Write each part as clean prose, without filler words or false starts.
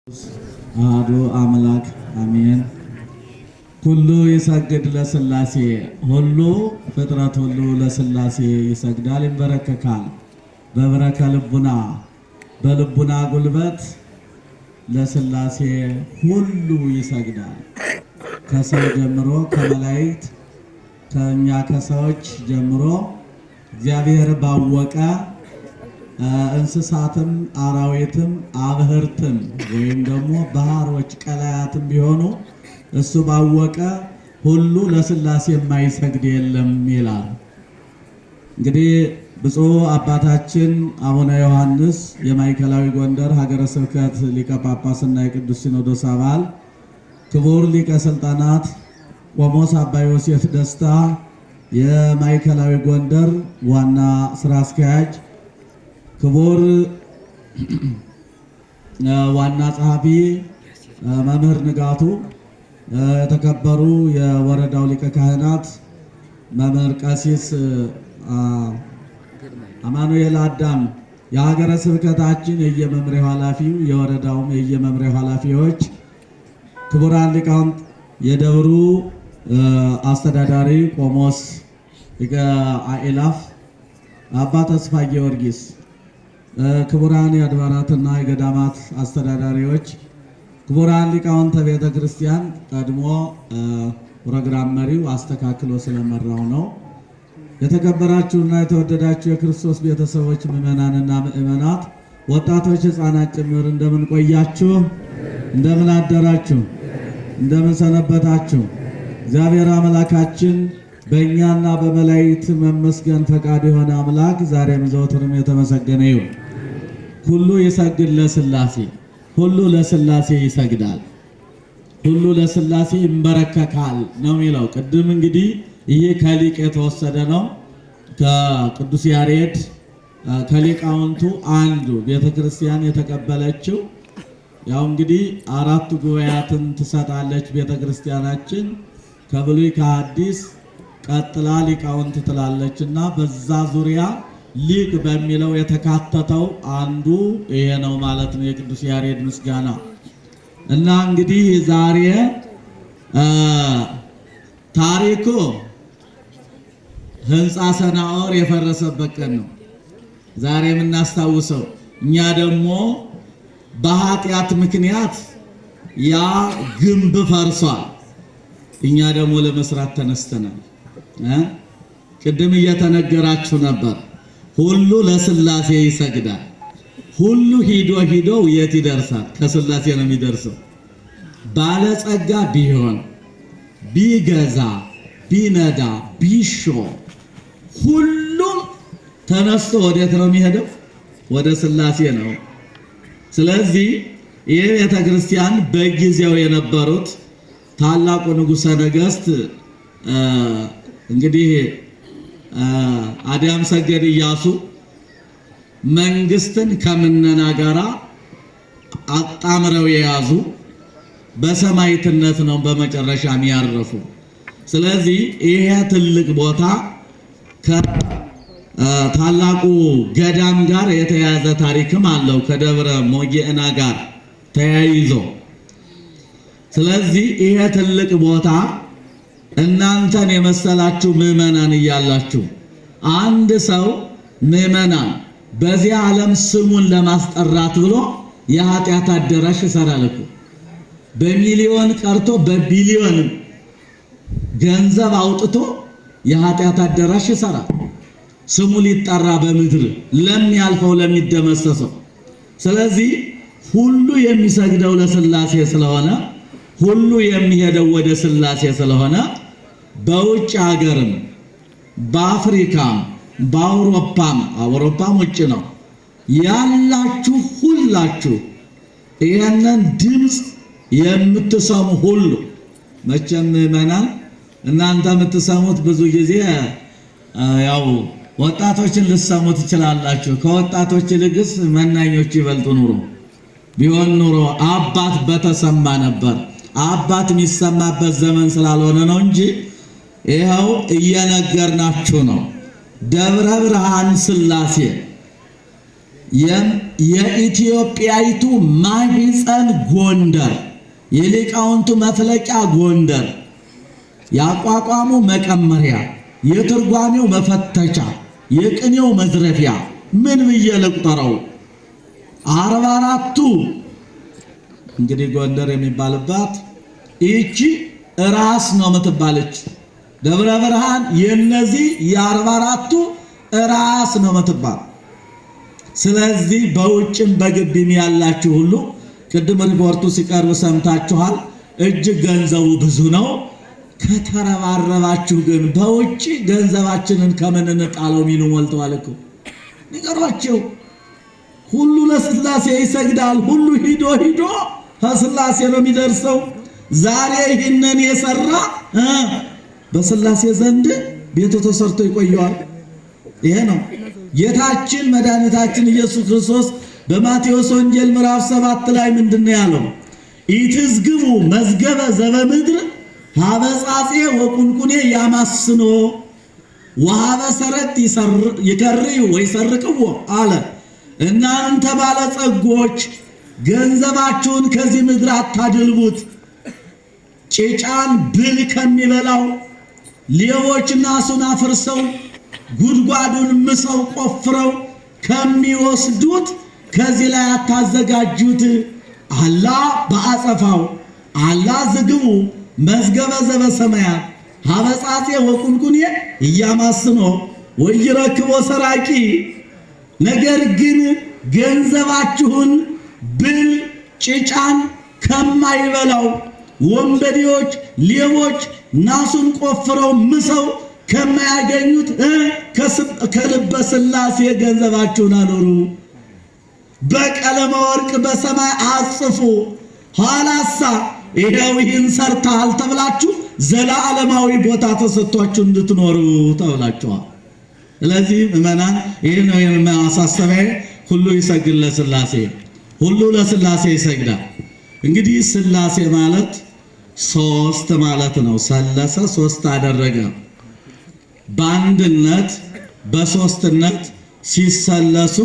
አሐዱ አምላክ አሜን። ኩሉ ይሰግድ ለሥላሴ፣ ሁሉ ፍጥረት ሁሉ ለሥላሴ ይሰግዳል፣ ይንበረከካል። በብረከ ልቡና፣ በልቡና ጉልበት ለሥላሴ ሁሉ ይሰግዳል። ከሰው ጀምሮ፣ ከመላእክት፣ ከእኛ ከሰዎች ጀምሮ እግዚአብሔር ባወቀ እንስሳትም አራዊትም አብህርትም ወይም ደግሞ ባህሮች ቀላያትም ቢሆኑ እሱ ባወቀ ሁሉ ለሥላሴ የማይሰግድ የለም ይላል። እንግዲህ ብፁዕ አባታችን አቡነ ዮሐንስ የማዕከላዊ ጎንደር ሀገረ ስብከት ሊቀ ጳጳስና የቅዱስ ሲኖዶስ አባል፣ ክቡር ሊቀ ሥልጣናት ቆሞስ አባ ዮሴፍ ደስታ የማዕከላዊ ጎንደር ዋና ስራ አስኪያጅ፣ ክቡር ዋና ጸሐፊ መምህር ንጋቱ፣ የተከበሩ የወረዳው ሊቀ ካህናት መምህር ቀሲስ አማኑኤል አዳም፣ የሀገረ ስብከታችን የየመምሪያው ኃላፊው፣ የወረዳውም የየመምሪያው ኃላፊዎች፣ ክቡራን ሊቃውንት፣ የደብሩ አስተዳዳሪ ቆሞስ ሊቀ አእላፍ አባ ተስፋ ጊዮርጊስ፣ ክቡራን የአድባራትና የገዳማት አስተዳዳሪዎች፣ ክቡራን ሊቃውንተ ቤተ ክርስቲያን፣ ቀድሞ ፕሮግራም መሪው አስተካክሎ ስለመራው ነው። የተከበራችሁና የተወደዳችሁ የክርስቶስ ቤተሰቦች፣ ምዕመናንና ምዕመናት፣ ወጣቶች፣ ሕፃናት ጭምር፣ እንደምን ቆያችሁ? እንደምን አደራችሁ? እንደምን ሰነበታችሁ? እግዚአብሔር አምላካችን በእኛና በመላእክት መመስገን ፈቃድ የሆነ አምላክ ዛሬም ዘወትርም የተመሰገነ ይሁን። ሁሉ ይሰግድ ለሥላሴ፣ ሁሉ ለሥላሴ ይሰግዳል፣ ሁሉ ለሥላሴ ይንበረከካል ነው የሚለው። ቅድም እንግዲህ ይሄ ከሊቅ የተወሰደ ነው። ከቅዱስ ያሬድ፣ ከሊቃውንቱ አንዱ፣ ቤተክርስቲያን የተቀበለችው። ያው እንግዲህ አራቱ ጉባኤያትን ትሰጣለች ቤተክርስቲያናችን፣ ከብሉይ ከሐዲስ ቀጥላ ሊቃውንት ትላለች እና በዛ ዙሪያ ሊቅ በሚለው የተካተተው አንዱ ይሄ ነው ማለት ነው፣ የቅዱስ ያሬድ ምስጋና። እና እንግዲህ ዛሬ ታሪኩ ህንፃ ሰናዖር የፈረሰበት ቀን ነው ዛሬ የምናስታውሰው። እኛ ደግሞ በኃጢአት ምክንያት ያ ግንብ ፈርሷል። እኛ ደግሞ ለመስራት ተነስተናል። ቅድም እየተነገራችሁ ነበር። ሁሉ ለሥላሴ ይሰግዳል። ሁሉ ሂዶ ሂዶ የት ይደርሳል? ከሥላሴ ነው የሚደርሰው። ባለጸጋ ቢሆን፣ ቢገዛ፣ ቢነዳ፣ ቢሾም ሁሉም ተነስቶ ወዴት ነው የሚሄደው? ወደ ሥላሴ ነው። ስለዚህ ይህ ቤተ ክርስቲያን በጊዜው የነበሩት ታላቁ ንጉሠ ነገሥት እንግዲህ አዲያም ሰገድ ኢያሱ መንግስትን ከምነና ጋራ አጣምረው የያዙ በሰማዕትነት ነው በመጨረሻ ያረፉ። ስለዚህ ይሄ ትልቅ ቦታ ከታላቁ ገዳም ጋር የተያያዘ ታሪክም አለው፣ ከደብረ ሞጌዕና ጋር ተያይዞ። ስለዚህ ይሄ ትልቅ ቦታ እናንተን የመሰላችሁ ምዕመናን እያላችሁ፣ አንድ ሰው ምዕመናን በዚህ ዓለም ስሙን ለማስጠራት ብሎ የኃጢአት አዳራሽ ይሰራል እኮ። በሚሊዮን ቀርቶ በቢሊዮን ገንዘብ አውጥቶ የኃጢአት አዳራሽ ይሰራል። ስሙ ሊጠራ በምድር ለሚያልፈው፣ ለሚደመሰሰው። ስለዚህ ሁሉ የሚሰግደው ለሥላሴ ስለሆነ፣ ሁሉ የሚሄደው ወደ ሥላሴ ስለሆነ፣ በውጭ ሀገርም በአፍሪካም በአውሮፓም፣ አውሮፓም ውጭ ነው ያላችሁ፣ ሁላችሁ ይህንን ድምፅ የምትሰሙ ሁሉ፣ መቼም ምዕመናን እናንተ የምትሰሙት ብዙ ጊዜ ያው ወጣቶችን ልትሰሙ ትችላላችሁ። ከወጣቶች ይልቅስ መናኞች ይበልጡ ኑሮ ቢሆን ኑሮ አባት በተሰማ ነበር። አባት የሚሰማበት ዘመን ስላልሆነ ነው እንጂ ይኸው እየነገርናችሁ ነው። ደብረ ብርሃን ሥላሴ የኢትዮጵያይቱ ማህፀን ጎንደር፣ የሊቃውንቱ መፍለቂያ ጎንደር፣ የአቋቋሙ መቀመሪያ፣ የትርጓሜው መፈተቻ፣ የቅኔው መዝረፊያ ምን ብዬ ልቁጠረው? 44ቱ እንግዲህ ጎንደር የሚባልባት ይቺ ራስ ነው የምትባለች። ደብረ ብርሃን የነዚህ የ44ቱ ራስ ነው የምትባል። ስለዚህ በውጭም በግቢም ያላችሁ ሁሉ ቅድም ሪፖርቱ ሲቀርብ ሰምታችኋል። እጅግ ገንዘቡ ብዙ ነው። ከተረባረባችሁ ግን በውጭ ገንዘባችንን ከምን እንጣለው የሚሉ ሞልተዋል እኮ። ንገሯቸው። ሁሉ ለስላሴ ይሰግዳል። ሁሉ ሂዶ ሂዶ ከስላሴ ነው የሚደርሰው። ዛሬ ይህንን የሰራ በስላሴ ዘንድ ቤቱ ተሰርቶ ይቆየዋል። ይሄ ነው ጌታችን መድኃኒታችን ኢየሱስ ክርስቶስ በማቴዎስ ወንጌል ምዕራፍ 7 ላይ ምንድን ነው ያለው? ኢትዝግቡ መዝገበ ዘበምድር ሀበ ጻጼ ወቁንቁኔ ያማስኖ ወሀበ ሰረት ይከርዩ ወይሰርቅዎ አለ። እናንተ ባለጸጎች ገንዘባችሁን ከዚህ ምድር አታድልቡት። ጭጫን ብል ከሚበላው ሌቦች ናሱን አፍርሰው ጉድጓዱን ምሰው ቆፍረው ከሚወስዱት ከዚህ ላይ አታዘጋጁት። አላ በአጸፋው አላ ዝግቡ መዝገበ ዘበሰማያት ሀበ ጻጼ ወቁንቁኔ እያማስኖ ወይረክቦ ሰራቂ። ነገር ግን ገንዘባችሁን ብል ጭጫን ከማይበላው ወንበዴዎች፣ ሌቦች ናሱን ቆፍረው ምሰው ከማያገኙት ከልበ ሥላሴ ገንዘባችሁን አኑሩ። በቀለመ ወርቅ በሰማይ አጽፉ። ኋላሳ ይሄው ይህን ሰርተሃል ተብላችሁ ዘላለማዊ ቦታ ተሰጥቷችሁ እንድትኖሩ ተብላችኋል። ስለዚህ ምእመናን ይህ ነው የማሳሰቢያ። ሁሉ ይሰግድ ለሥላሴ፣ ሁሉ ለሥላሴ ይሰግዳል። እንግዲህ ሥላሴ ማለት ሶስት ማለት ነው። ሰለሰ ሶስት አደረገ። በአንድነት በሶስትነት ሲሰለሱ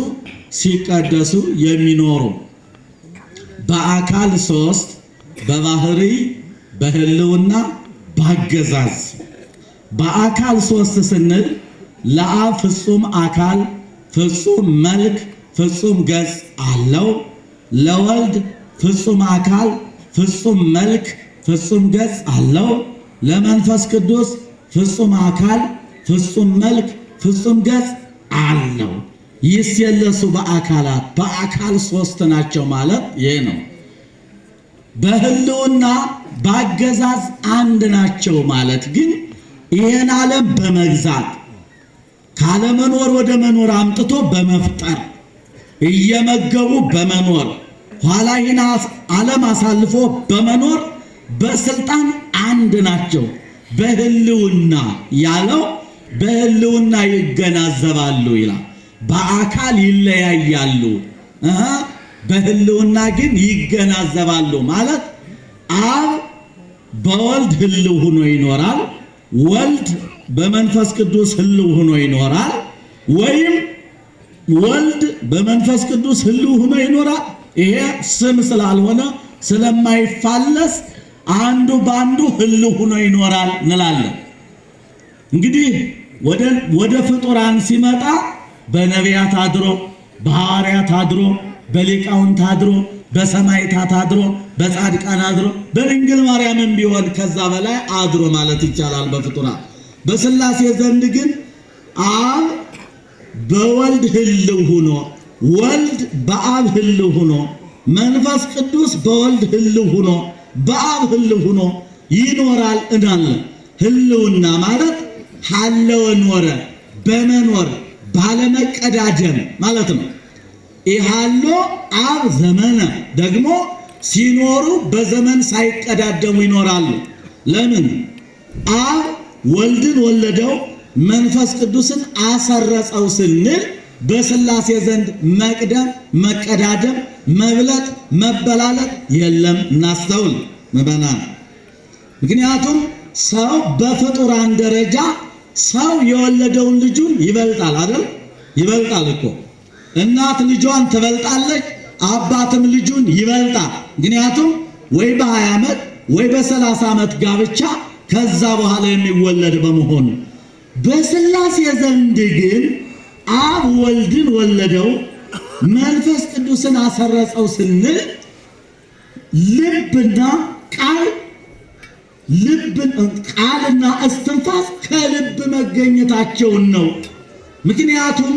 ሲቀደሱ የሚኖሩ በአካል ሶስት፣ በባህሪ በህልውና በአገዛዝ። በአካል ሶስት ስንል ለአብ ፍጹም አካል ፍጹም መልክ ፍጹም ገጽ አለው። ለወልድ ፍጹም አካል ፍጹም መልክ ፍጹም ገጽ አለው። ለመንፈስ ቅዱስ ፍጹም አካል ፍጹም መልክ ፍጹም ገጽ አለው። ይሴለሱ በአካላት በአካል ሶስት ናቸው ማለት ይህ ነው። በህልውና በአገዛዝ አንድ ናቸው ማለት ግን ይህን ዓለም በመግዛት ካለመኖር ወደ መኖር አምጥቶ በመፍጠር እየመገቡ በመኖር ኋላ ይህን ዓለም አሳልፎ በመኖር በስልጣን አንድ ናቸው። በህልውና ያለው በህልውና ይገናዘባሉ ይላል። በአካል ይለያያሉ፣ በህልውና ግን ይገናዘባሉ ማለት አብ በወልድ ህልው ሆኖ ይኖራል። ወልድ በመንፈስ ቅዱስ ህልው ሆኖ ይኖራል። ወይም ወልድ በመንፈስ ቅዱስ ህልው ሆኖ ይኖራል። ይሄ ስም ስላልሆነ ስለማይፋለስ አንዱ በአንዱ ህልው ሆኖ ይኖራል እንላለን። እንግዲህ ወደ ፍጡራን ሲመጣ በነቢያት አድሮ፣ በሐዋርያት አድሮ፣ በሊቃውንት አድሮ፣ በሰማዕታት አድሮ፣ በጻድቃን አድሮ፣ በድንግል ማርያምም ቢሆን ከዛ በላይ አድሮ ማለት ይቻላል በፍጡራን። በሥላሴ ዘንድ ግን አብ በወልድ ህልው ሆኖ፣ ወልድ በአብ ህልው ሆኖ፣ መንፈስ ቅዱስ በወልድ ህልው ሆኖ፣ በአብ ህልው ሆኖ ይኖራል እናለን። ህልውና ማለት ሀለወ ኖረ በመኖር ባለመቀዳደም ማለት ነው። ኢሃሎ አብ ዘመነ ደግሞ ሲኖሩ በዘመን ሳይቀዳደሙ ይኖራሉ። ለምን? አብ ወልድን ወለደው መንፈስ ቅዱስን አሰረጸው ስንል በሥላሴ ዘንድ መቅደም፣ መቀዳደም፣ መብለጥ፣ መበላለጥ የለም። እናስተውል ምዕመናን። ምክንያቱም ሰው በፍጡራን ደረጃ ሰው የወለደውን ልጁን ይበልጣል አይደል? ይበልጣል እኮ። እናት ልጇን ትበልጣለች፣ አባትም ልጁን ይበልጣል። ምክንያቱም ወይ በ20 ዓመት ወይ በ30 ዓመት ጋብቻ ከዛ በኋላ የሚወለድ በመሆኑ። በሥላሴ ዘንድ ግን አብ ወልድን ወለደው፣ መንፈስ ቅዱስን አሰረጸው ስንል ልብና ቃል ልብን ቃልና እስትንፋስ ከልብ መገኘታቸውን ነው። ምክንያቱም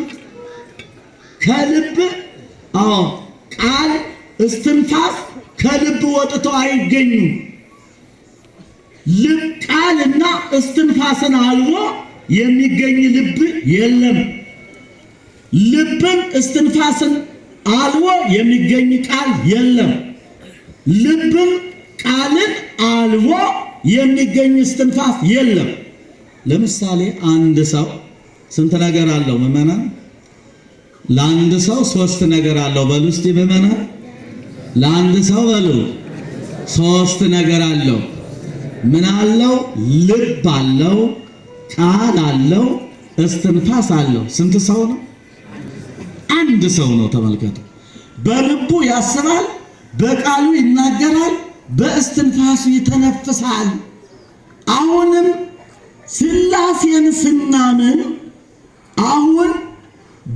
ከልብ አዎ ቃል እስትንፋስ ከልብ ወጥተው አይገኙም። ልብ ቃልና እስትንፋስን አልቦ የሚገኝ ልብ የለም። ልብን እስትንፋስን አልቦ የሚገኝ ቃል የለም። ልብን ቃልን አልቦ የሚገኝ እስትንፋስ የለም። ለምሳሌ አንድ ሰው ስንት ነገር አለው ምዕመናን? ለአንድ ሰው ሶስት ነገር አለው። በሉ እስቲ ምዕመናን፣ ለአንድ ሰው በሉ ሶስት ነገር አለው። ምን አለው? ልብ አለው፣ ቃል አለው፣ እስትንፋስ አለው። ስንት ሰው ነው? አንድ ሰው ነው። ተመልከቱ። በልቡ ያስባል፣ በቃሉ ይናገራል፣ በእስትንፋሱ ይተነፍሳል። አሁንም ሥላሴን ስናምን አሁን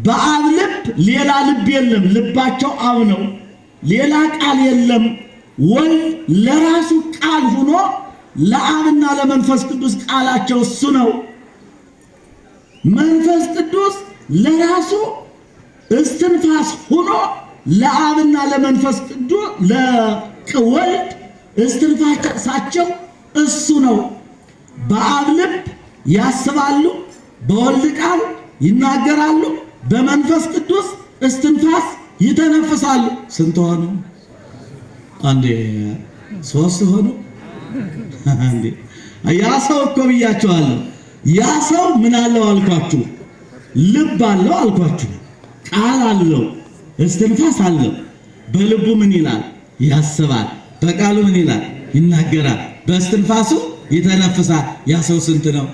በአብ ልብ ሌላ ልብ የለም። ልባቸው አብ ነው። ሌላ ቃል የለም። ወልድ ለራሱ ቃል ሆኖ ለአብና ለመንፈስ ቅዱስ ቃላቸው እሱ ነው። መንፈስ ቅዱስ ለራሱ እስትንፋስ ሆኖ ለአብና ለመንፈስ ቅዱስ ለወልድ እስትንፋሳቸው እሱ ነው። በአብ ልብ ያስባሉ፣ በወልድ ቃል ይናገራሉ፣ በመንፈስ ቅዱስ እስትንፋስ ይተነፍሳሉ። ስንት ሆኑ? አንዴ ሶስት ሆኑ። አንዴ ያ ሰው እኮ ብያቸዋለሁ። ያ ሰው ምን አለው አልኳችሁ? ልብ አለው አልኳችሁ፣ ቃል አለው፣ እስትንፋስ አለው። በልቡ ምን ይላል? ያስባል። በቃሉ ምን ይላል? ይናገራል። በእስትንፋሱ ይተነፍሳል። ያ ሰው ስንት ነው?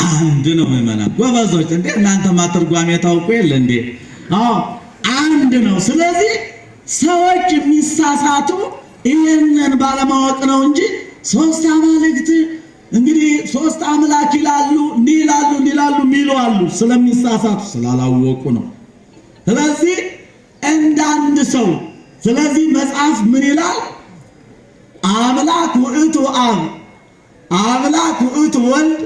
አንድ ነው። ምዕመናን ጎበዞች፣ እንዴ እናንተማ ትርጓሜ ታውቁ የለ እንዴ? አዎ አንድ ነው። ስለዚህ ሰዎች የሚሳሳቱ ይህንን ባለማወቅ ነው እንጂ ሶስት አማልክት እንግዲህ ሶስት አምላክ ይላሉ፣ እንዲህ ይላሉ፣ እንዲህ ይላሉ የሚሉ አሉ። ስለሚሳሳቱ ስላላወቁ ነው። ስለዚህ እንደ አንድ ሰው ስለዚህ መጽሐፍ ምን ይላል? አምላክ ውእቱ አብ፣ አምላክ ውእቱ ወልድ፣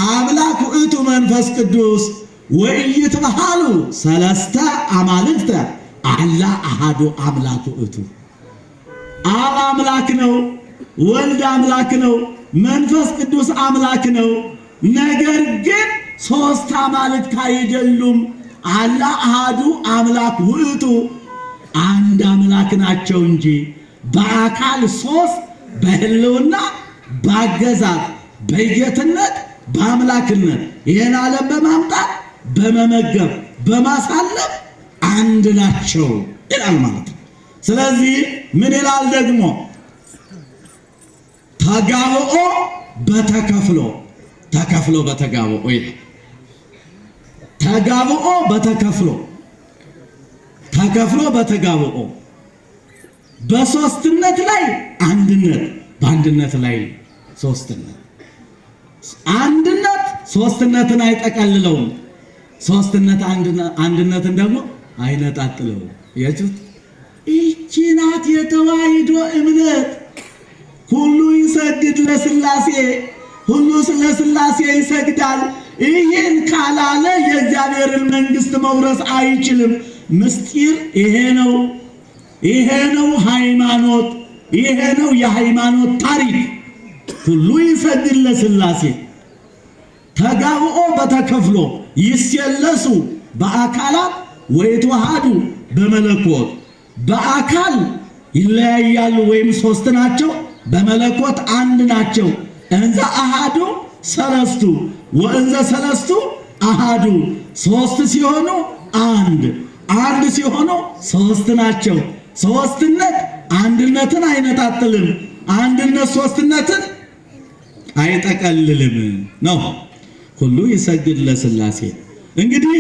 አምላክ ውእቱ መንፈስ ቅዱስ ወኢይትበሃሉ ሰለስተ አማልክተ አላ አሃዱ አምላክ ውእቱ። አብ አምላክ ነው፣ ወልድ አምላክ ነው፣ መንፈስ ቅዱስ አምላክ ነው። ነገር ግን ሶስት አማልክት አይደሉም። አላ አሃዱ አምላክ ውእቱ፣ አንድ አምላክ ናቸው እንጂ በአካል ሶስት፣ በህልውና ባገዛት፣ በጌትነት በአምላክነት ይህን ዓለም በማምጣት በመመገብ በማሳለፍ አንድ ናቸው ይላል ማለት ነው። ስለዚህ ምን ይላል ደግሞ? ተጋብኦ በተከፍሎ፣ ተከፍሎ በተጋብኦ ይላል። ተጋብኦ በተከፍሎ፣ ተከፍሎ በተጋብኦ፣ በሶስትነት ላይ አንድነት፣ በአንድነት ላይ ሶስትነት። አንድነት ሶስትነትን አይጠቀልለውም። ሶስትነት አንድነትን ደግሞ አይነጣጥለውም። ያችሁት ይቺ ናት የተዋሕዶ እምነት። ሁሉ ይሰግድ ለሥላሴ፣ ሁሉ ለሥላሴ ይሰግዳል። ይህን ካላለ የእግዚአብሔርን መንግሥት መውረስ አይችልም። ምስጢር ይሄ ነው። ይሄ ነው ሃይማኖት። ይሄ ነው የሃይማኖት ታሪክ። ሁሉ ይሰግድ ለሥላሴ ተጋብኦ በተከፍሎ ይሴለሱ በአካላት ወይተዋሃዱ በመለኮት። በአካል ይለያያሉ ወይም ሶስት ናቸው፣ በመለኮት አንድ ናቸው። እንዘ አሃዱ ሰለስቱ ወእንዘ ሰለስቱ አሃዱ። ሶስት ሲሆኑ አንድ፣ አንድ ሲሆኑ ሶስት ናቸው። ሶስትነት አንድነትን አይነጣጥልም፣ አንድነት ሶስትነትን አይጠቀልልም ነው። ሁሉ ይሰግድ ለሥላሴ። እንግዲህ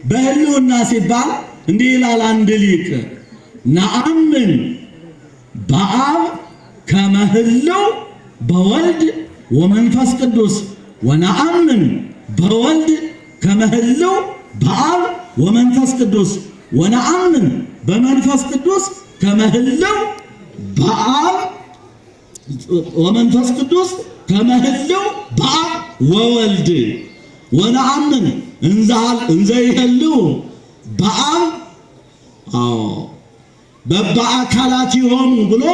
በህልውና ሲባል እንዲህ ይላል አንድ ሊቅ፣ ነአምን በአብ ከመ ህልው በወልድ ወመንፈስ ቅዱስ ወነአምን በወልድ ከመ ህልው በአብ ወመንፈስ ቅዱስ ወነአምን በመንፈስ ቅዱስ ከመ ህልው በአብ ወመንፈስ ቅዱስ ከመ ህልው በአብ ወወልድ ወነአምን እንዘ ይህልው በአብ አዎ በበአካላቲሆሙ ብሎ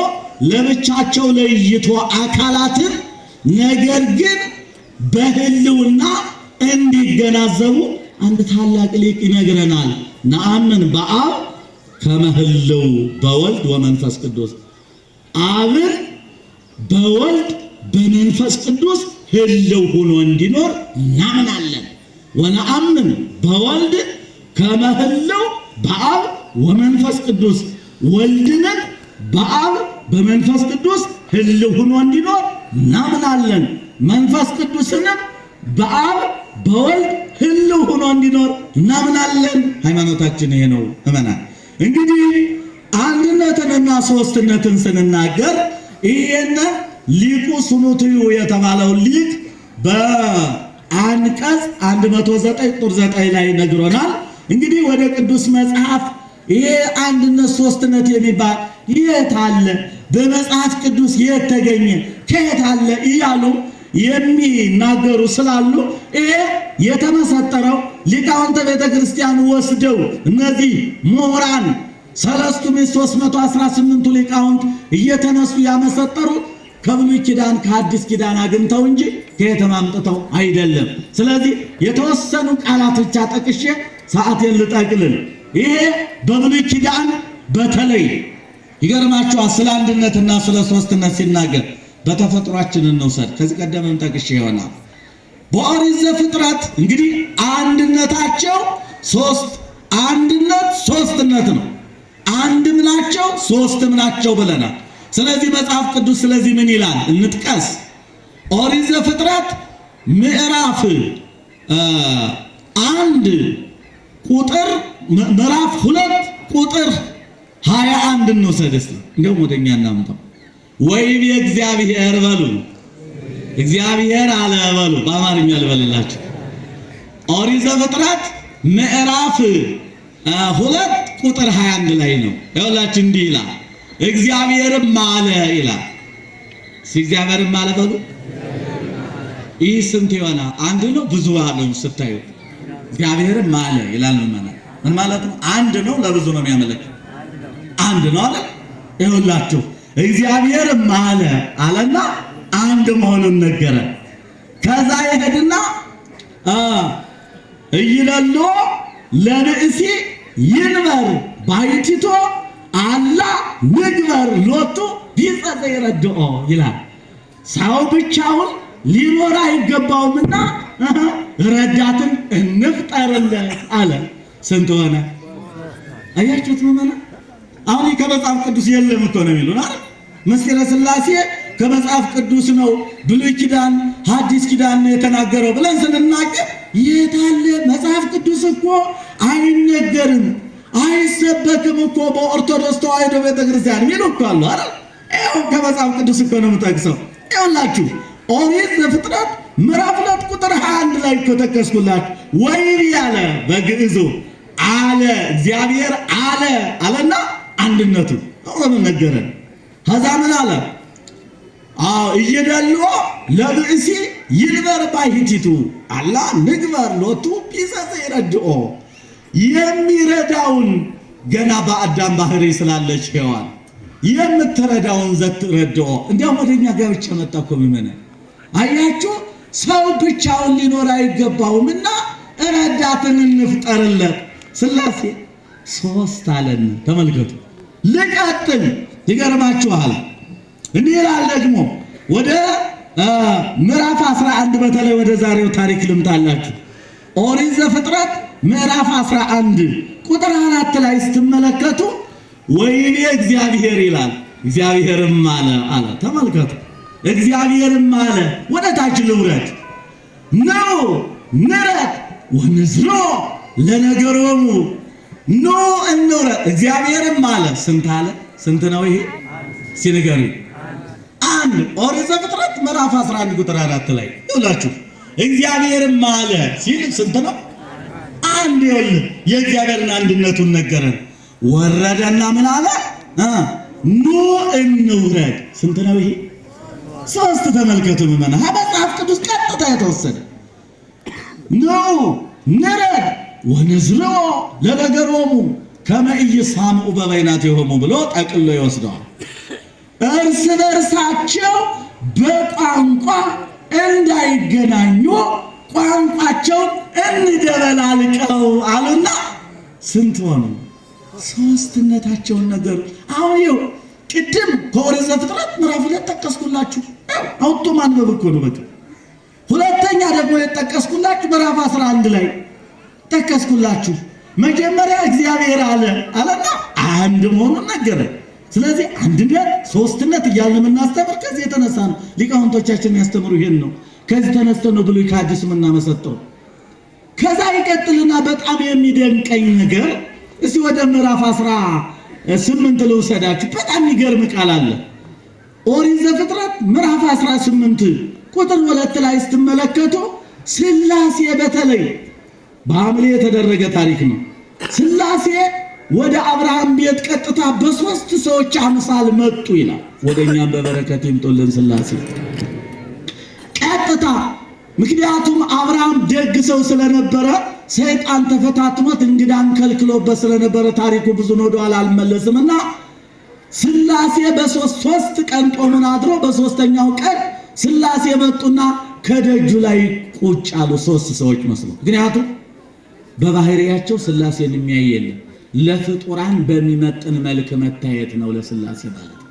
ለብቻቸው ለይቶ አካላትን ነገር ግን በህልውና እንዲገናዘቡ አንድ ታላቅ ሊቅ ይነግረናል። ነአምን በአብ ከመ ህልው በወልድ ወመንፈስ ቅዱስ፣ አብን በወልድ በመንፈስ ቅዱስ ህልው ሆኖ እንዲኖር እናምናለን። ወነአምን በወልድ ከመ ህልው በአብ ወመንፈስ ቅዱስ፣ ወልድንም በአብ በመንፈስ ቅዱስ ህልው ሆኖ እንዲኖር እናምናለን። መንፈስ ቅዱስንም በአብ በወልድ ህልው ሆኖ እንዲኖር እናምናለን። ሃይማኖታችን ይሄ ነው። እመናል። እንግዲህ አንድነትንና ሶስትነትን ስንናገር ይሄን ሊቁ ሱኑትዩ የተባለው ሊቅ በአንቀጽ 109 ቁጥር 9 ላይ ነግሮናል። እንግዲህ ወደ ቅዱስ መጽሐፍ ይሄ አንድነት ሶስትነት የሚባል የት አለ? በመጽሐፍ ቅዱስ የት ተገኘ? ከየት አለ? እያሉ የሚናገሩ ስላሉ ይሄ የተመሰጠረው ሊቃውንተ ቤተ ክርስቲያን ወስደው እነዚህ ምሁራን 3 318ቱ ሊቃውንት እየተነሱ ያመሰጠሩት ከብሉይ ኪዳን ከአዲስ ኪዳን አግኝተው እንጂ ከየትም አምጥተው አይደለም። ስለዚህ የተወሰኑ ቃላት ብቻ ጠቅሼ ሰዓቴን ልጠቅልል። ይሄ በብሉይ ኪዳን በተለይ ይገርማችኋል። ስለ አንድነትና ስለ ሶስትነት ሲናገር በተፈጥሯችን እንውሰድ። ከዚህ ቀደምም ጠቅሼ ይሆናል። በኦሪት ዘፍጥረት እንግዲህ አንድነታቸው ሶስት፣ አንድነት ሶስትነት ነው። አንድም ናቸው ሶስትም ናቸው ብለናል። ስለዚህ መጽሐፍ ቅዱስ ስለዚህ ምን ይላል እንጥቀስ። ኦሪት ዘፍጥረት ምዕራፍ 1 ቁጥር ምዕራፍ 2 ቁጥር 21 እንውሰድ እስቲ። እንደውም ወደኛ እናምጣው። ወይም የእግዚአብሔር በሉ፣ እግዚአብሔር አለ በሉ፣ በአማርኛ ልበልላችሁ። ኦሪት ዘፍጥረት ምዕራፍ 2 ቁጥር 21 ላይ ነው። ይኸውላችሁ እንዲህ ይላል፣ እግዚአብሔርም አለ ይላል። እስኪ እግዚአብሔርም አለ በሉ። ይህ ስንት ይሆናል? አንድ ነው ብዙ አለው ስታዩ። እግዚአብሔርም አለ ይላል። ምን ማለት ነው? አንድ ነው ለብዙ ነው የሚያመለክት። አንድ ነው አለ። ይኸውላችሁ እግዚአብሔርም አለ አለና አንድ መሆኑን ነገረ። ከዛ ይሄድና ኢይደልዎ ለብእሲ ይንበር ባሕቲቶ አላ ንግበር ሎቱ ቢጸ ዘይረድኦ ይላል። ሰው ብቻውን ሊኖር አይገባውምና ረዳትን እንፍጠርለት አለ። ስንት ሆነ? አያችሁት? ምዕመናን አሁን ከመጽሐፍ ቅዱስ የለም እኮ ነው የሚሉን አይደል? ምስጢረ ሥላሴ ከመጽሐፍ ቅዱስ ነው፣ ብሉይ ኪዳን ሐዲስ ኪዳን ነው የተናገረው ብለን ስንናገር የት አለ? መጽሐፍ ቅዱስ እኮ አይነገርም አይሰበክም እኮ በኦርቶዶክስ ተዋሕዶ ቤተክርስቲያን የሚሉ እኮ አሉ አይደል? ይኸው ከመጽሐፍ ቅዱስ እኮ ነው የምጠቅሰው። ይኸውላችሁ ኦሪት ዘፍጥረት ምዕራፍ 2 ቁጥር 21 ላይ እኮ ጠቀስኩላችሁ። ወይም ያለ በግዕዙ አለ እግዚአብሔር አለ አለና አንድነቱ ለምን ነገረን? ከዛ ምን አለ? አዎ ኢይደልዎ ለብእሲ ይንበር ባሕቲቱ አላ ንግበር ሎቱ ቢጸ ዘይረድኦ፣ የሚረዳውን ገና በአዳም ባህሪ ስላለች ሔዋን የምትረዳውን ዘትረድኦ። እንዲያውም ወደኛ ጋብቻ መጣ እኮ ምዕመናን። አያችሁ፣ ሰው ብቻውን ሊኖር አይገባውምና ረዳትን እንፍጠርለት። ሥላሴ ሶስት አለን። ተመልከቱ። ልቀጥል፣ ይገርማችኋል። እንዲህ ይላል ደግሞ ወደ ምዕራፍ 11 በተለይ ወደ ዛሬው ታሪክ ልምጣላችሁ። ኦሪት ዘፍጥረት ምዕራፍ 11 ቁጥር 4 ላይ ስትመለከቱ ወይኔ እግዚአብሔር ይላል። እግዚአብሔርም አለ አለ። ተመልከቱ። እግዚአብሔርም አለ፣ ወደ ታች ልውረድ ነው ንረት ወንዝሮ ለነገሮሙ ኑ እንውረድ። እግዚአብሔርም አለ። ስንት አለ? ስንት ነው ይሄ? ሲንገሩ አንድ። ኦሪት ዘፍጥረት ምዕራፍ 11 ቁጥር 4 ላይ ይውላችሁ እግዚአብሔርም አለ ሲል ስንት ነው? አንድ። ይኸውልህ የእግዚአብሔርን አንድነቱን ነገረን። ወረደና ምን አለ? ኑ እንውረድ። ስንት ነው ይሄ? ሶስት። ተመልከቱ ምእመናን፣ መጽሐፍ ቅዱስ ቀጥታ የተወሰደ። ኑ ንረድ ወንዝርኦ ለነገሮሙ ከመ ኢይሳምዑ በበይናቲሆሙ ብሎ ጠቅሎ ይወስደዋል። እርስ በርሳቸው በቋንቋ እንዳይገናኙ ቋንቋቸውን እንደበላልቀው አሉና ስንት ሆኑ? ሶስትነታቸውን ነገሩ። አሁን ይኸው ቅድም ከኦሪት ዘፍጥረት ምዕራፍ 2 ጠቀስኩላችሁ። አውጥቶ ማንበብ እኮ ነው በቃ። ሁለተኛ ደግሞ የጠቀስኩላችሁ ምዕራፍ 11 ላይ ጠቀስኩላችሁ። መጀመሪያ እግዚአብሔር አለ አለና አንድ መሆኑን ነገረ። ስለዚህ አንድነት ሶስትነት እያልን የምናስተምር ከዚህ የተነሳ ነው። ሊቃውንቶቻችን የሚያስተምሩ ይሄን ነው። ከዚህ ተነስተን ነው ብሉይ ከሐዲስ የምናመሰጥረው። ከዛ ይቀጥልና በጣም የሚደንቀኝ ነገር እስቲ ወደ ምዕራፍ 18 ልውሰዳችሁ። በጣም የሚገርም ቃል አለ። ኦሪት ዘፍጥረት ምዕራፍ 18 ቁጥር 2 ላይ ስትመለከቱ ሥላሴ በተለይ በሐምሌ የተደረገ ታሪክ ነው። ሥላሴ ወደ አብርሃም ቤት ቀጥታ በሶስት ሰዎች አምሳል መጡ ይላል። ወደኛም በበረከት ይምጡልን ሥላሴ ቀጥታ። ምክንያቱም አብርሃም ደግ ሰው ስለነበረ ሰይጣን ተፈታትኖት እንግዳን ከልክሎበት ስለነበረ ታሪኩ ብዙ ነው፣ ወደኋላ አልመለስምና ሥላሴ በሶስት ቀን ጦሙን አድሮ በሶስተኛው ቀን ሥላሴ መጡና ከደጁ ላይ ቁጭ አሉ፣ ሶስት ሰዎች መስሎ። ምክንያቱም በባህሪያቸው ሥላሴን የሚያይ የለም። ለፍጡራን በሚመጥን መልክ መታየት ነው ለሥላሴ ማለት ነው።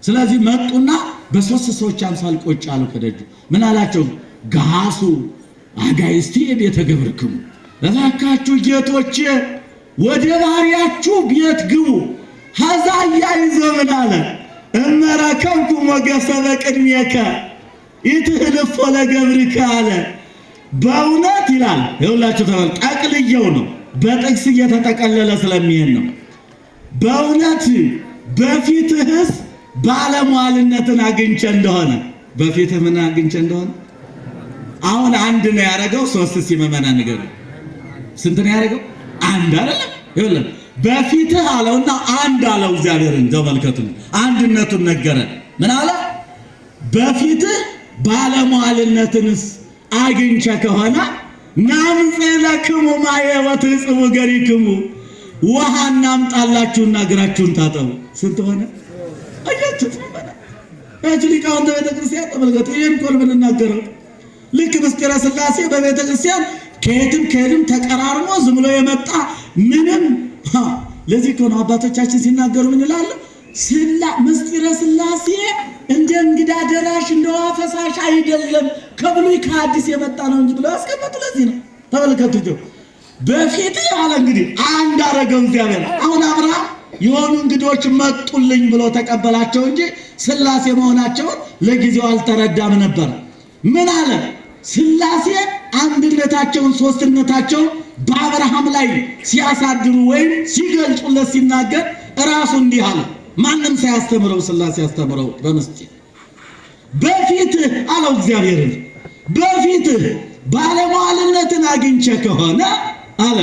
ስለዚህ መጡና በሶስት ሰዎች አምሳል ቁጭ አሉ ከደጁ። ምን አላቸው? ገሃሱ አጋእዝትየ ቤተ ገብርክሙ፣ እባካችሁ ጌቶቼ ወደ ባሪያችሁ ቤት ግቡ። ሀዛ አያይዞ ምን አለ? እመረከብኩ ሞገሰ በቅድሜከ ኢትህልፎ ለገብርከ አለ። በእውነት ይላል። ይኸውላችሁ ተባል ጠቅልየው ነው፣ በጥቅስ እየተጠቀለለ ስለሚሄድ ነው። በእውነት በፊትህስ ባለሟልነትን አግኝቼ እንደሆነ፣ በፊትህ ምን አግኝቼ እንደሆነ። አሁን አንድ ነው ያደረገው። ሶስት ሲመመና ንገሩ። ስንት ነው ያደረገው? አንድ አይደለም። ይኸውልህ በፊትህ አለውና አንድ አለው። እግዚአብሔርን ተመልከቱ፣ አንድነቱን ነገረ። ምን አለ? በፊትህ ባለሟልነትንስ አግኝቼ ከሆነ ናምጽእ ለክሙ ማየ ወትሕጽቡ ገሪክሙ፣ ውሃ እናምጣላችሁና እግራችሁን ታጠቡ። ስንት ሆነ? አያችሁት? ያችሁ ሊቃውንተ ቤተክርስቲያን ተመልከቱ። ይህን እኮ ነው የምንናገረው። ልክ ምስጢረ ሥላሴ በቤተክርስቲያን ከየትም ከየትም ተቀራርሞ ዝም ብሎ የመጣ ምንም። ለዚህ እኮ ነው አባቶቻችን ሲናገሩ ምን ይላሉ? ምስጢረ ሥላሴ እንደ እንግዳ ደራሽ እንደ ውሃ ፈሳሽ አይደለም፣ ከብሉይ ከአዲስ የመጣ ነው እንጂ ብለው ያስቀመጡ ለዚህ ነው። ተመልከቱ። በፊት አለ እንግዲህ አንድ አረገው እግዚአብሔር። አሁን አብርሃም የሆኑ እንግዶች መጡልኝ ብሎ ተቀበላቸው እንጂ ሥላሴ መሆናቸውን ለጊዜው አልተረዳም ነበር። ምን አለ? ሥላሴ አንድነታቸውን ሶስትነታቸውን በአብርሃም ላይ ሲያሳድሩ ወይም ሲገልጹለት ሲናገር እራሱ እንዲህ አለ። ማንም ሳያስተምረው ሥላሴ ያስተምረው በምስጢር። በፊትህ አለው እግዚአብሔርን፣ በፊትህ ባለሟልነትን አግኝቼ ከሆነ አለ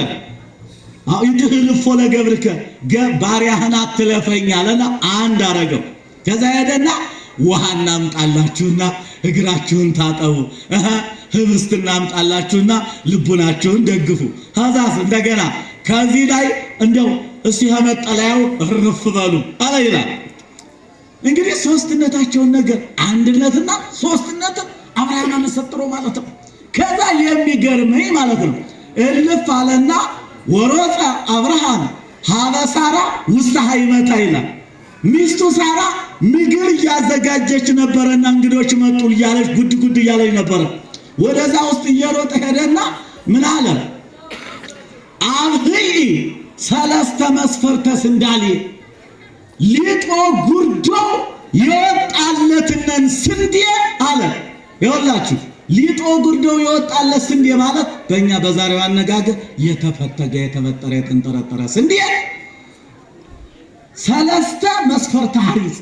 ኢትህልፎ ለገብርከ፣ ባሪያህን አትለፈኝ አለና አንድ አረገው። ከዛ ሄደና ውሃ እናምጣላችሁና እግራችሁን ታጠቡ፣ ህብስት እናምጣላችሁና ልቡናችሁን ደግፉ። ከዛስ እንደገና ከዚህ ላይ እንደው እስቲ ከመጠለያው እርፍ በሉ አለ ይላል። እንግዲህ ሶስትነታቸውን ነገር አንድነትና ሶስትነትን አብርሃም አመሰጥሮ ማለት ነው። ከዛ የሚገርመኝ ማለት ነው እልፍ አለና ወሮፀ አብርሃም ሀበ ሳራ ውስተ ሃይመታ ይላል። ሚስቱ ሳራ ምግብ እያዘጋጀች ነበረና እንግዶች መጡ እያለች ጉድ ጉድ እያለች ነበረ። ወደዛ ውስጥ እየሮጠ ሄደና ምን አለ? አብህይ ሰለስተ መስፈርተ ስንዳሌ፣ ሊጦ ጉርዶ የወጣለትነን ስንዴ አለ። ይኸውላችሁ ሊጦ ጉርዶው የወጣለት ስንዴ ማለት በእኛ በዛሬው አነጋገር የተፈተገ የተበጠረ የተንጠረጠረ ስንዴ 3 መስፈርተ ሐሪጽ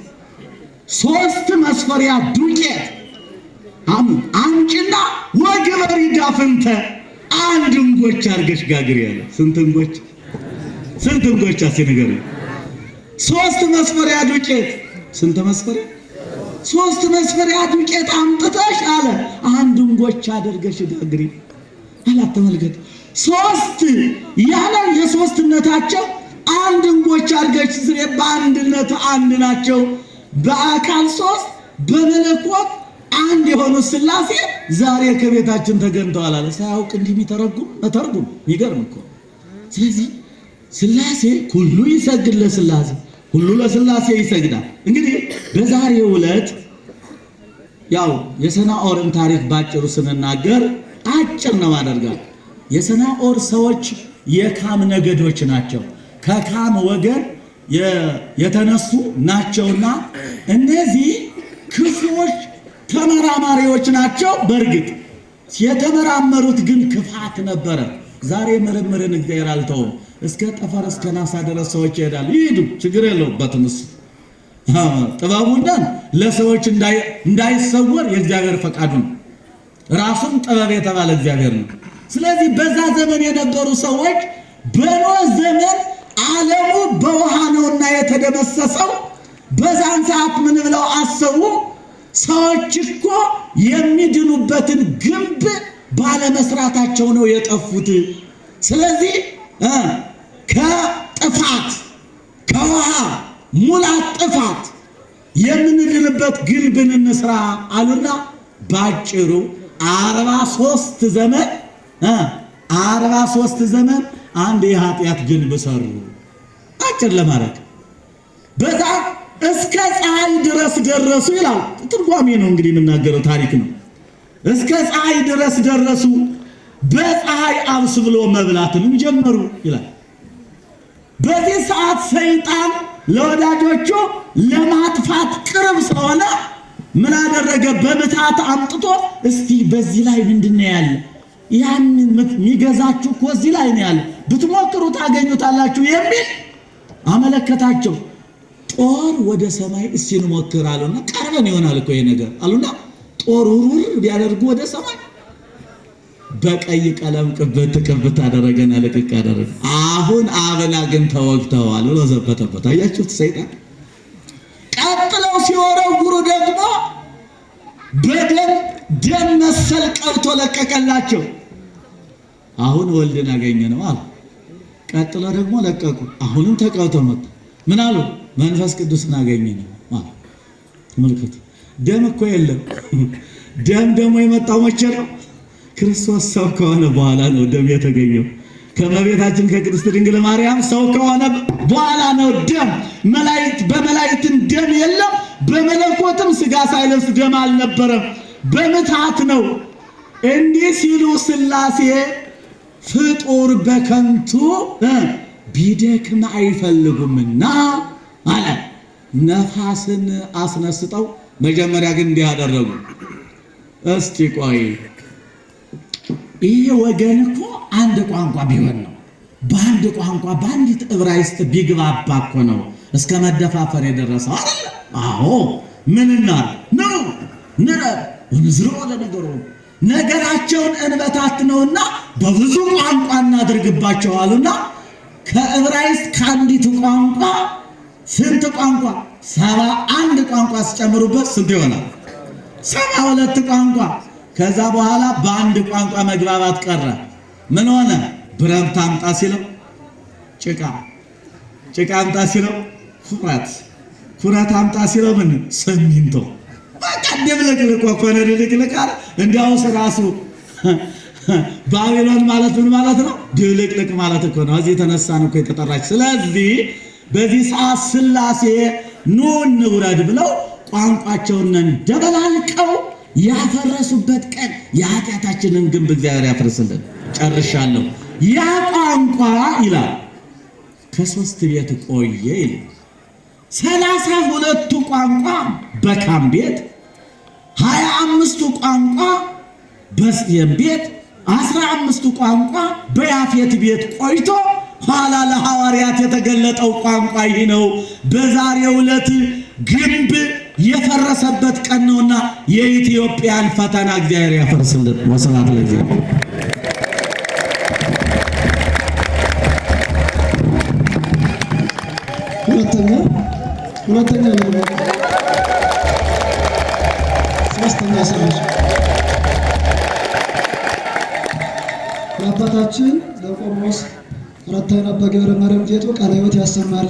3 መስፈሪያ ዱቄት አምጪና ወግበሪ ዳፍንተ አንድ እንጎቻ አድርገሽ ጋግሪ ያለ። ስንት እንጎቻ? ስንት እንጎቻ ሲነገር? 3 መስፈሪያ ዱቄት። ስንት መስፈሪያ? 3 መስፈሪያ ዱቄት አምጥተሽ አለ አንድ እንጎቻ አድርገሽ ጋግሪ አላት። ተመልከት፣ 3 ያለ የሶስትነታቸው አንድ እንጎቻ አድርገሽ ስሪ፣ በአንድነት አንድ ናቸው። በአካል 3 በመለኮት አንድ የሆኑ ስላሴ ዛሬ ከቤታችን ተገኝተዋል አለ። ሳያውቅ እንዲህ የሚተረጉም መተርጉም የሚገርም እኮ። ስለዚህ ስላሴ ሁሉ ይሰግድ ለስላሴ፣ ሁሉ ለስላሴ ይሰግዳል። እንግዲህ በዛሬው ዕለት ያው የሰናዖርን ታሪክ ባጭሩ ስንናገር አጭር ነው አደርጋለሁ። የሰናዖር ሰዎች የካም ነገዶች ናቸው። ከካም ወገን የተነሱ ናቸውና እነዚህ ክፉዎች ተመራማሪዎች ናቸው። በእርግጥ የተመራመሩት ግን ክፋት ነበረ። ዛሬ ምርምርን እግዚአብሔር አልተውም። እስከ ጠፈር እስከ ናሳ ድረስ ሰዎች ይሄዳሉ። ይሄዱ፣ ችግር የለውበትም። እሱ ጥበቡን ለሰዎች እንዳይሰወር የእግዚአብሔር ፈቃዱ ነው። ራሱም ጥበብ የተባለ እግዚአብሔር ነው። ስለዚህ በዛ ዘመን የነበሩ ሰዎች በኖህ ዘመን ዓለሙ በውሃ ነውና የተደመሰሰው። በዛን ሰዓት ምን ብለው አሰቡ? ሰዎች እኮ የሚድኑበትን ግንብ ባለመስራታቸው ነው የጠፉት። ስለዚህ ከጥፋት ከውሃ ሙላት ጥፋት የምንድንበት ግንብን እንስራ አሉና ባጭሩ 43 ዘመን 43 ዘመን አንድ የኃጢአት ግንብ ሰሩ። አጭር ለማድረግ በዛ እስከ ፀሐይ ድረስ ደረሱ ይላል። ትርጓሜ ነው እንግዲህ የምናገረው ታሪክ ነው። እስከ ፀሐይ ድረስ ደረሱ፣ በፀሐይ አብስ ብሎ መብላትንም ጀመሩ ይላል። በዚህ ሰዓት ሰይጣን ለወዳጆቹ ለማጥፋት ቅርብ ስለሆነ ምን አደረገ? በምትሃት አምጥቶ እስቲ በዚህ ላይ ምንድነው ያለ? ያን የሚገዛችሁ እኮ እዚህ ላይ ነው ያለ፣ ብትሞክሩ ታገኙታላችሁ የሚል አመለከታቸው። ጦር ወደ ሰማይ እስቲ እንሞክር አሉና፣ ቀርበን ይሆናል እኮ ይሄ ነገር አሉና ጦር ውርውር ቢያደርጉ ወደ ሰማይ በቀይ ቀለም ቅብት ቅብት አደረገና ልቅቅ አደረገ። አሁን አብን ግን ተወግተዋል ብሎ ዘበተበት። አያችሁት ሰይጣን። ቀጥለው ሲወረውሩ ደግሞ በደም ደም መሰል ቀብቶ ለቀቀላቸው። አሁን ወልድን አገኘ ነው አሉ። ቀጥሎ ደግሞ ለቀቁ። አሁንም ተቀብተው መጡ። ምን አሉ? መንፈስ ቅዱስን አገኘ ነው አሉ። ተመልከቱ፣ ደም እኮ የለም። ደም ደግሞ የመጣው መቼ ነው? ክርስቶስ ሰው ከሆነ በኋላ ነው ደም የተገኘው። ከእመቤታችን ከቅድስት ድንግል ማርያም ሰው ከሆነ በኋላ ነው ደም። መላእክት በመላእክትም ደም የለም፣ በመለኮትም ስጋ ሳይለብስ ደም አልነበረም። በምትሃት ነው። እንዲህ ሲሉ ስላሴ ፍጡር በከንቱ ቢደክም አይፈልጉምና አለ። ነፋስን አስነስተው መጀመሪያ ግን እንዲህ አደረጉ። እስቲ ቆይ ይሄ ወገን እኮ አንድ ቋንቋ ቢሆን ነው፣ በአንድ ቋንቋ በአንዲት ዕብራይስጥ ቢግባባ እኮ ነው እስከ መደፋፈር የደረሰው አይደል? አዎ። ምን እናድርግ ነው? ንረብ ወንዝሮ ለነገሩ ነገራቸውን እንበታትነውና በብዙ ቋንቋ እናድርግባቸው አሉና ከዕብራይስጥ ከአንዲቱ ቋንቋ ስንት ቋንቋ? 71 ቋንቋ ሲጨምሩበት ስንት ይሆናል? 72 ቋንቋ። ከዛ በኋላ በአንድ ቋንቋ መግባባት ቀረ። ምን ሆነ? ብረት አምጣ ሲለው ጭቃ፣ ጭቃ አምጣ ሲለው ኩራት፣ ኩራት አምጣ ሲለው ምን? ሲሚንቶ። በቃ ድብልቅልቅ እኮ ነው፣ ድብልቅልቅ አለ። እንዲያውስ ራሱ ባቢሎን ማለት ምን ማለት ነው? ድብልቅልቅ ማለት እኮ ነው። እዚህ የተነሳ ነው እኮ የተጠራች። ስለዚህ በዚህ ሰዓት ስላሴ ኑ እንውረድ ብለው ቋንቋቸውን ደበላልቀው ያፈረሱበት ቀን የኃጢአታችንን ግንብ እግዚአብሔር ያፍርስልን። ጨርሻለሁ። ያ ቋንቋ ይላል ከሶስት ቤት ቆየ ይላል። 32ቱ ቋንቋ በካም ቤት፣ 25ቱ ቋንቋ በሴም ቤት፣ 15ቱ ቋንቋ በያፌት ቤት ቆይቶ ኋላ ለሐዋርያት የተገለጠው ቋንቋ ይህ ነው። በዛሬው ዕለት ግንብ የፈረሰበት ቀን ነውና የኢትዮጵያን ፈተና እግዚአብሔር ያፈርስልን። ወስብሐት ለእግዚአብሔር። ሁለተኛ ሁለተኛ ለምን ሶስተኛ ሰዎች ለአባታችን ለቆሞስ ረታይን አባ ገብረ ማርያም ጌጡ ቃለ ሕይወት ያሰማል።